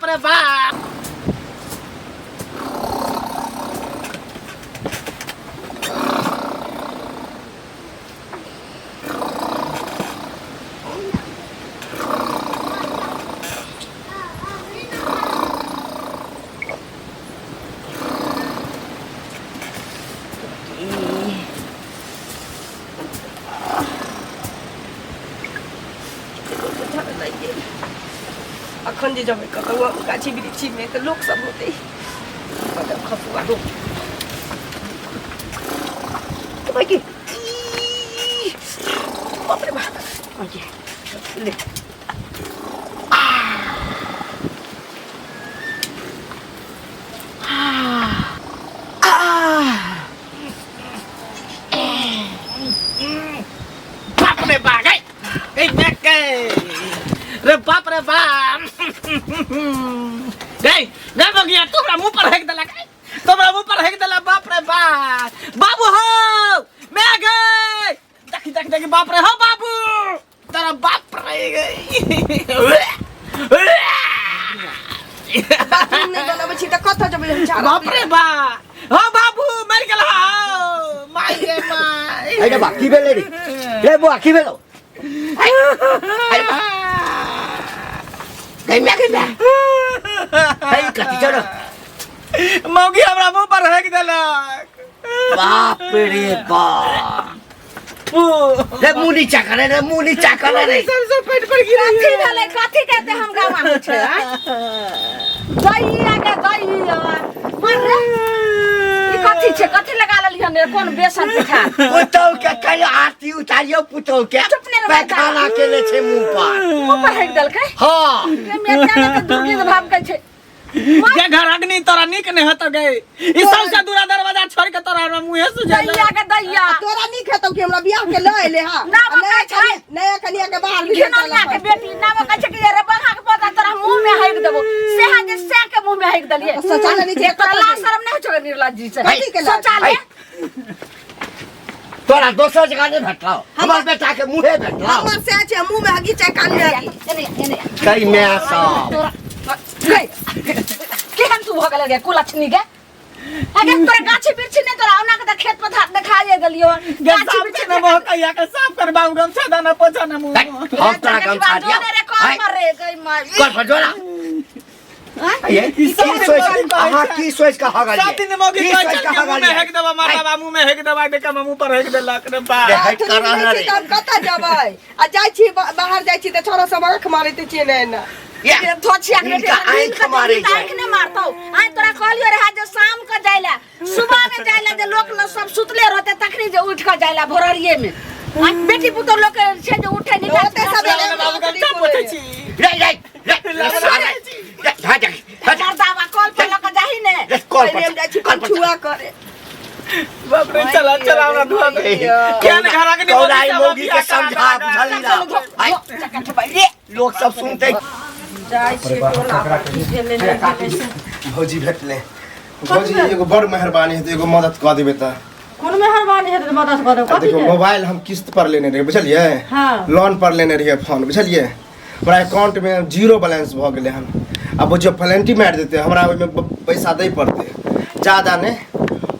रे बाप। अखन जे जेबै कतहु हम गाछी वृक्षीमे तऽ लोकसभ होतै कतऽ खसुआ दो की बाप रे बाप ले। बाप रे बा गई गई मैं गई रे बाप रे बाप गई गई बगिया तोरा मुंह पर हेक देला गई तोरा मुंह पर हेक देला बाप रे बाप बाबू हो मैं गई देखी देखी देखी बाप रे हो बाबू तोरा बाप रे गई बाथरूम नहि बनबै छी तऽ कतऽ जेबै हम चारा बाप रे बा हो बाबू मर गेल हो माय गे माय अरे बा की भेलै रे रे बौआ की भेलौ गई मैं गई मैं है कथी चलो मौगी हमरा मुंह पर हेक देलक बाप रे बाप रे मुंह नीचा करे रे मुंह नीचा करे रे सबसे पेट पर गिर कथी भेलै कथी कहते हम गामा में छै आँय? गैया के गैया मर रे ई कथी छै कथी लगा लेली हन रे कोन बेसन पिठार पुतौ के कहियो आरती उतारियो पुतौ के चुप ने रे बेटा। पैखाना केले छै मुंह पर मुँह पर हेक देलकै हाँ रे मेटा के दुर्गी भाव कहै छै जे घर अग्नि तोरा नीक नहीं होतो गई ई सबसे दूरा दरवाजा छोड़ के तोरा हमरा मुंहे सुझेला दैया के दैया तोरा नीक हेतौ कि हमरा बियाह के लऽ एले हा ना बका छै। नया कनिया के बाहर भी घिनौनिया के बेटी ना बका छै कि रे बघा के पोता तोरा मुंह में हेक देबो सेहा जे सै के मुंह में हेक देलिए शौचालय नहीं छै, तोरा कतऽ लाज जइयै? शरम नहीं होय छौ निर्लज जी से कथी के लाज? शौचालय तोरा दोसर जगह नहीं भेटलौ हमर बेटा के मुंहे भेटलौ हमर से छै मुंह में हगी चाहे कान में हगी एने एने कई मैं सब तोरा गई केहन तू भऽ गेल गे कुलक्षणी गे अगे तोरा गाछी वृक्षी नहीं तोरा ओना के तऽ खेत पथार देखा जे गेलियो गे गाछी साफ वृक्षी करना बहुत या के साफ करबाऊ गमछा दाना पोछा ना मुंह हम तोरा गमछा दिया रे कौन मर रे गई मार कर पर जोड़ा ये की सब सोच दिन मौगी अहाँ की सोच के हगल सब दिन मौगी की कहै सोच छल के कि मुंह हगल में हेक देबा मार बाबा मुंह में हेक देबा देख मुंह पर हेक देलक रे बा रे हट कर बाथरूम रहा नहि रे छै तऽ हम कतऽ जेबै आ जाइ छी बाहर जाइ छी तऽ छोरा सब आँख मारैत छियै ने एना या थोछिया के इनका आँख मारै छै। आँख नहि मारतौ आइ तोरा कहलियो रहा जे शाम के जाइला सुबह में जाइला जे लोक न सब सुतले रहते तखनी जे उठ के जाइला भोरहरिये में आ बेटी पुतोह लोक के छै जे उठे नहीं ओते सबेरे बाबू गमछा पोछै छी रे रे रे साले रे हट हट मर्दावा कल पर लऽ के जाही ने रे कॉल पहिले हम पर जाइ छी कॉल पर कछुआ करे बाप रे चला चला हमरा धुआ दे केहन घर अग्नि कौनाई मौगी के समझा बुझली ना आइ, लोग सब सुनते जाइ छी टोला पर की भेलै नहि भेलै से। भौजी भेटले भौजी एगो बड़ मेहरबानी हेतै एगो मदद कऽ देबै तऽ कोन मेहरबानी हेतै तऽ मदद कऽ देब कथी देखियौ के मोबाइल हम किस्त पर लेने रहियै बुझलियै हाँ। लोन पर लेने रहियै फोन बुझलियै हमरा अकाउंटमे जीरो बैलेंस भऽ गेलै हन आ बुझियौ प्लेंटी मारि देतै हमरा ओहिमे पैसा दै पड़तै ज्यादा नहि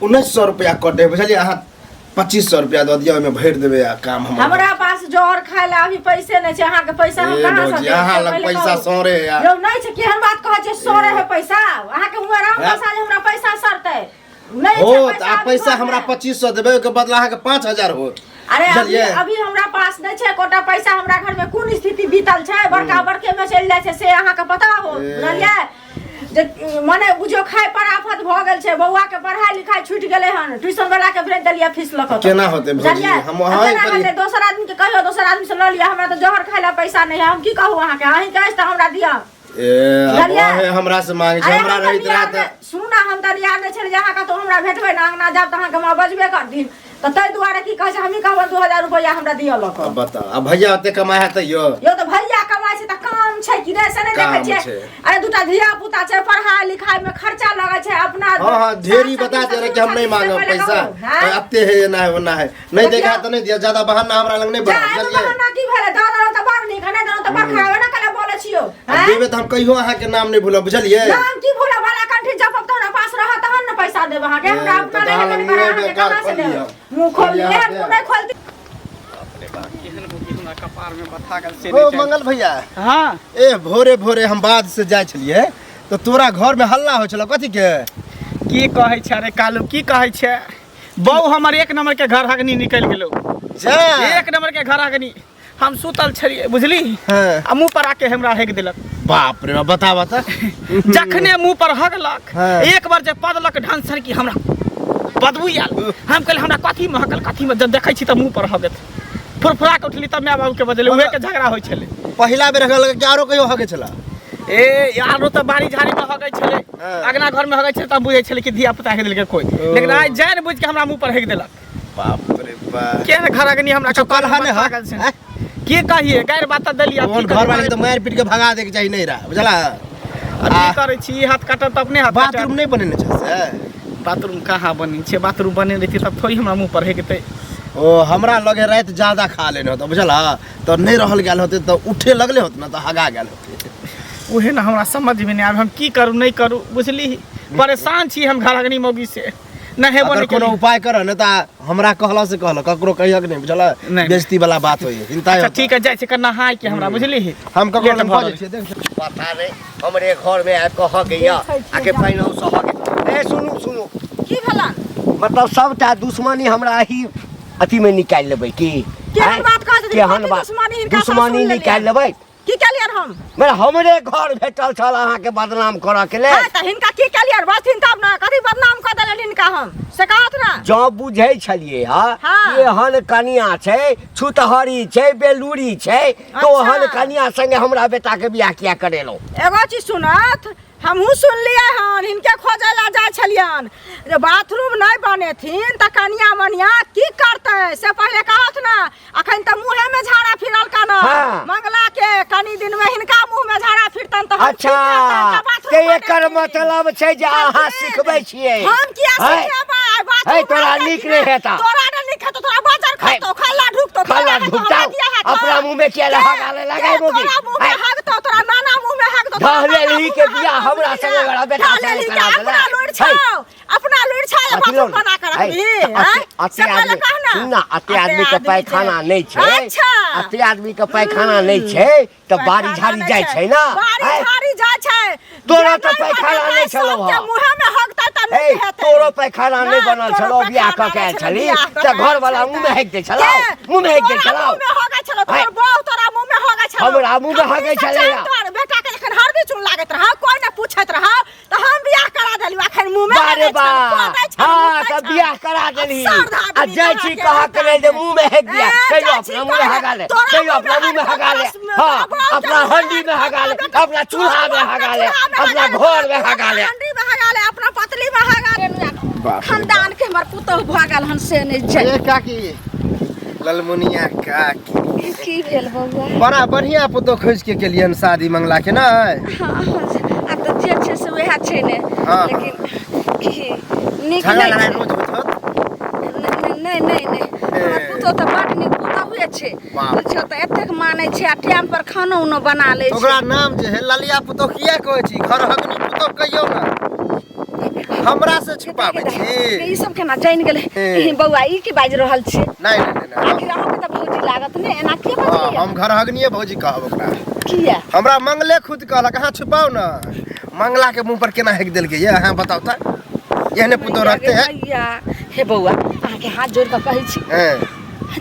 1900 रुपैआ कटै बुझलियै अहाँ 2500 रुपैआ दऽ दिअ ओहिमे भरि देबै आ काम हमर हमरा पास जर खाय ला अभी पैसे नहीं छै अहाँ के पैसा हम ए कहाँ से भौजी, देब? अहाँ से लग पहिले पैसा कहू। सौरे या यौ नहीं छै केहन बात कहै छै सरे है पैसा अहाँ के हुआ राम हैं? पैसा जे हमरा पैसा सरतै नहीं हो छै तऽ आ अभी पैसा घरमे। हमरा 2500 देबै ओहिके बदला अहाँके 5000 होत अरे अभी बुझलियै अभी हमरा पास नहीं छै एकोटा पैसा हमरा घर में कोन स्थिति बीतल छै बड़का बड़के में चलि जाइ छै से अहाँके पता हो ए। बुझलियै जे मने बुझियौ खाय पर आफत भऽ गेल छै बौआ के पढ़ाई लिखाई छूटि गेलै हन ट्यूशन वाला के भेज देलियै फीस लऽ कऽ केना होतै भौजी? बुझलियै? हम आ अहाँ केना पर- हेतै? दोसर आदमी के कहियौ दोसर आदमी से लऽ लिअ हमरा तऽ जहर खाय ला पैसा नहि है हम की कहू अहाँके अहीं के अछि तऽ हमरा दिअ ए अब बुझलियै? अहें हमरा से मांगे छै अरे हमरा हम तऽ रहैत बिहार रहत मे- सुनू ना हम तऽ बिहार नहि छलियै अहाँके तऽ हमरा भेटबै ने अङ्गना जायब तऽ अहाँके माँ बजबे करथिन तऽ ताहि दुआरे की कहै छै हमही कहबै 2000 रुपैआ हमरा दिअ लऽ कऽ अब बताउ अब भैया ओते कमाइ है तैयो यौ तऽ भैया कमाइ छै तऽ काम छै कि नहि से नहि देखै काम छियै छै। अरे दूटा धिया पुता छै पढ़ाइ लिखाइ मे खर्चा लगै छै अपना हाँ हाँ ढेरी सास बता दे रहे ससुर कि हम नहीं छथिन से मांगब पहिले पैसा कहू, हाँ? अते है ना है वो ना है नहीं देखियौ। देखा तो नहीं दिया ज्यादा बहाना हमरा लग नहीं जा बना एहिमे बहाना की भेलै दऽ देलहुँ तऽ बड़ नीक नहि देलहुँ तऽ बड़ खराब एना कला बोलै छियौ आ आँय? देबै तऽ हम कहियो अहाँके नाम नहि भूलब बुझलियै नाम की भूला वाला कंठी जपब तऽ हमरा पास रहत तहन ने पैसा देब अहाँके हमरा ए, अपना तऽ नहि अहाँ हेतै मुँहे करा अहाँके बेकार कहाँ से खोल देब लिअ। मुँह खोल खोल लिअ, लिअ देब। मुँह नहि खोलती केहन भूखी हमरा कपार में बथा गेल से ओ नहि मंगल भैया हाँ ए भोरे भोरे हम बाध से जाइ छलियै तऽ तोरा घर में हल्ला होइ छल कथी के की कहै छै रे कालू की कहै छै बहू हमर एक नंबर के घर हगनी निकलि गेलो जा एक नंबर के घर हगनी हम सुतल छलियै बुझली हाँ। आ मुंह पर आके हमरा हेक देलक बाप रे बाप बता बता जखने मुंह पर हगलक हाँ। एक बार जे पदलक ढंग सर की हमरा बदबू आयल हम कहले हमरा कथी महकल कथी में जब देखै छी तऽ मुंह पर हगत फुरफुरा के उठली तब माय बाबू के बजले उहे के झगड़ा होइ छलै पहिला बेर हगल कि आरो कहियो हगे छला ए यारो तऽ बाड़ी झाड़ी में हगै छलै हाँ। अगना घर में हगै छलै तब बुझै छलै कि धिया पुता हेक देलकै कोइ लेकिन आइ जानि बुझि के हमरा मुंह पर हेक देलक बाप रे बाप केहन घर अगनी हमरा कपार कलह नहि में ह? पागल छै की कहिए गैर बात तऽ देलियै आब ओहन की घर करियै? वाले के तऽ मारि पीट के भगा दे के चाही नहीं रहा बुझला आब की करै छी ई हाथ काटब तऽ अपने हाथ बाथरूम नहीं बनेने छै से बाथरूम कहाँ बनै छै बाथरूम बने रहितै तब थोड़ी हमरा मुँह पर हेतै ओ हमरा लगे राति ज्यादा खा लेने होता बुझला तऽ नहीं रहल गेल होते तऽ उठे लगले होत ना तऽ हगा गेल होते उहे ने हमरा समझमे नहि आबै हम की करू नहि करू बुझली परेशान छी हम घर अग्नि मौगी से नहेबो अगर नहि कोनो केली। उपाय कर ने तऽ हमरा कहला से कहला ककरो कहियक नहीं बुझला नहीं। बेइज्जती वाला बात होई हिंता अच्छा ठीक है जाइ छी कऽ नहाय के हमरा बुझली हम ककरो लेट लग भऽ भऽ जाइ गेल। छियै देख पता नहीं हमरे घर में आबि कऽ हक गैया आके पानि से हक ए सुनू सुनू की भेलन मतलब सबटा दुश्मनी हमरा ही अथी में निकालि लेबै की केहन आँय? बात कहै छथिन? केहन कथी बात दुश्मनी हिनका सँ दुश्मनी सुनि निकालि लेलियनि? लेबै की केलियन हम मेरा हमरे घर भेटल छल अहाँके बदनाम करऽ के लेल हाँ तऽ हिनका की केलियन बजथिन तब ने कथी बदनाम कऽ देलनि हिनका हम से कहत ने जँ बुझै छलियै हँ हाँ। कि एहन कनिया छै छुतहरी छै बेलूरी छै तऽ ओहन अच्छा। कनिया संगे हमरा बेटाके बियाह किया करेलहुँ एगो चीज सुनत हमहूँ सुनलियै हन हिनके खोजै लए जाइ छलियन जे बाथरूम नहि बनेथिन तऽ कनिया मनिया की करतै से पहिले कहत ने अखन तऽ मुँहे में झाड़ा फिरल कन हाँ। मंगला के कनी दिन में हिनका मुँह में झाड़ा फिरतन तऽ हम अच्छा ठीक हेतनि, तऽ बाथरूम तऽ एकर बनेथिन। मतलब छै जे अहाँ सिखबै छियै हम किया हैं? सिखेबै बाथरूम है, तोरा बनतै नीक कि नहि हेता। तोरा नहि नीक हेतौ तोरा बाजार है। खतौ खल्ला ढुकतौ खल्ला तोरा हेतौ, ढुकतौ। हमरा किया हेतौ? अपना मुँह में किया के? हगा ले लगाय के मोगी? तोरा मुँह में है। हगतौ तोरा नाना मुँह में हगतौ तोरा ढहलेली नाना मुँह के में बियाह हगतौ, हमरा संगे बड़ा बेटा ढहलेली संगे के करा अपना देलक। लुरि छौ अपना लुरि छौ जे अथी बाथरूम बना के है, रखबही तऽ हैं? अते से पहिले आदमी कह ना सुन ना अते आदमी के पैखाना नहि छै अच्छा अते आदमी के पैखाना नहि छै तऽ बाड़ी पैखाना झाड़ी नहि जाइ छै ना बाड़ी है? झाड़ी जाइ छै तोरा जे तऽ नहि पैखाना बनेतै नहि छलौ सबके हँ। मुँहे में हगतै तऽ हे नीक हेतै तोरो पैखाना नहि ना, बनल तोरो छलौ बियाह कऽ पैखाना के आयल नहि छलौ, छली बियाह कऽ तऽ के घर आयल वाला छली मुँह में तऽ। हेक दै छलौ के? मुँह में हेक दै तोरा छलौ मुँह में हगै छलौ है। तोहर बहू तोरा मुँह में हगै छलौ हमरा मुँह में हगै हमही सब छलैया। जानि तोहर बेटा के जखन हरदी चून लागैत रहौ कोइ नहि पूछैत रहौ तऽ हम बियाह करा देलियौ अखन मुँह में बारे हगै बा छल, खोदै छल, हाँ मुतै तऽ छल। बियाह करा देलही श्रद्धा आ आदमी जाइ कहाँ छी के कहऽ के लेल जे मुँह में हेक दिया ए, कहियो जाइ अपना छी मुँह में कहाँ हगा ले तोरा कहियो अपना मुँह में हगा ले तोरा हाँ बाप के अपना मुँह में हंडी में हगा ले तोरा अपना चूल्हा में बाप के हगा ले चूल्हा में अपना हगा ले, घर में हगा ले हंडी में हगा ले अपना पतली में हगा ले बाप रे खानदान के हमर पुतोह भऽ गेल हन से नहि छै ए काकी ललमुनिया काकी की भेल बौआ बड़ा बढ़िया पुतोह खोज के केलियन शादी मंगला के नहीं हाँ आ तऽ जे छै से वएह छै ने हाँ। लेकिन की नीक झगड़ा नहि लड़ाई छै रोज होइत होत नहि नहि नहि हमर पुतोह तऽ बड नीक पुतोहुए छै बाप। बुझियौ तऽ एतेक मानै छै आ टाइम पर खानो उनो बना लै छै ओकरा नाम जे है ललिया पुतोह किया कहै छी घर हगनी पुतोह कहियौ ना हमरा से छुपाबै छी ई सब केना जानि गेलै ए। ई बौआ ई की बाजि रहल छी नहीं नहीं नहीं, नहीं आखिर अहाँके तऽ भौजी लागत ने एना किया हाँ, बजलियै हम घर हगनिए भौजी कहब ओकरा किया हमरा मंगले खुद कहलक अहाँ छुपाउ ना मंगला के मुंह पर केना हेक देलकै ये अहाँ बताउ तऽ एहने पुतोह रखते है मैया हे बौआ अहाँके हाथ जोड़ि कऽ कहै छी हैं।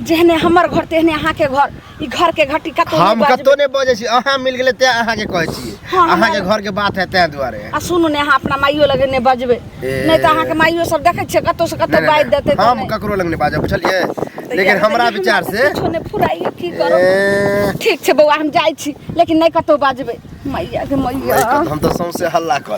जेहने हमर घर तेहने अहाँके घर ई घर के घटी कतौ हम नहि कतौ बजबै। नहि बजै छी अहाँ मिल गेलै तें अहाँके कहै छी हाँ, हमरा- अहाँके घर के बात है तें दुआरे आ सुनू ने अहाँ अपना माइयो लगे नहि बजबै ए। नहि तऽ अहाँके माइयो सब देखै छियै कतौ से कतौ नहि, नहि, बाजि नहि, देतै तऽ हम नहि। ककरो लग नहि बाजब बुझलियै तऽ लेकिन यार, हमरा विचार से किछो नहि फुराइए की करू ए, ठीक छै बौआ हम जाइ छी लेकिन नहि कतौ बाजबै मैया के मैया नहि, हम तऽ सौंसे हल्ला कर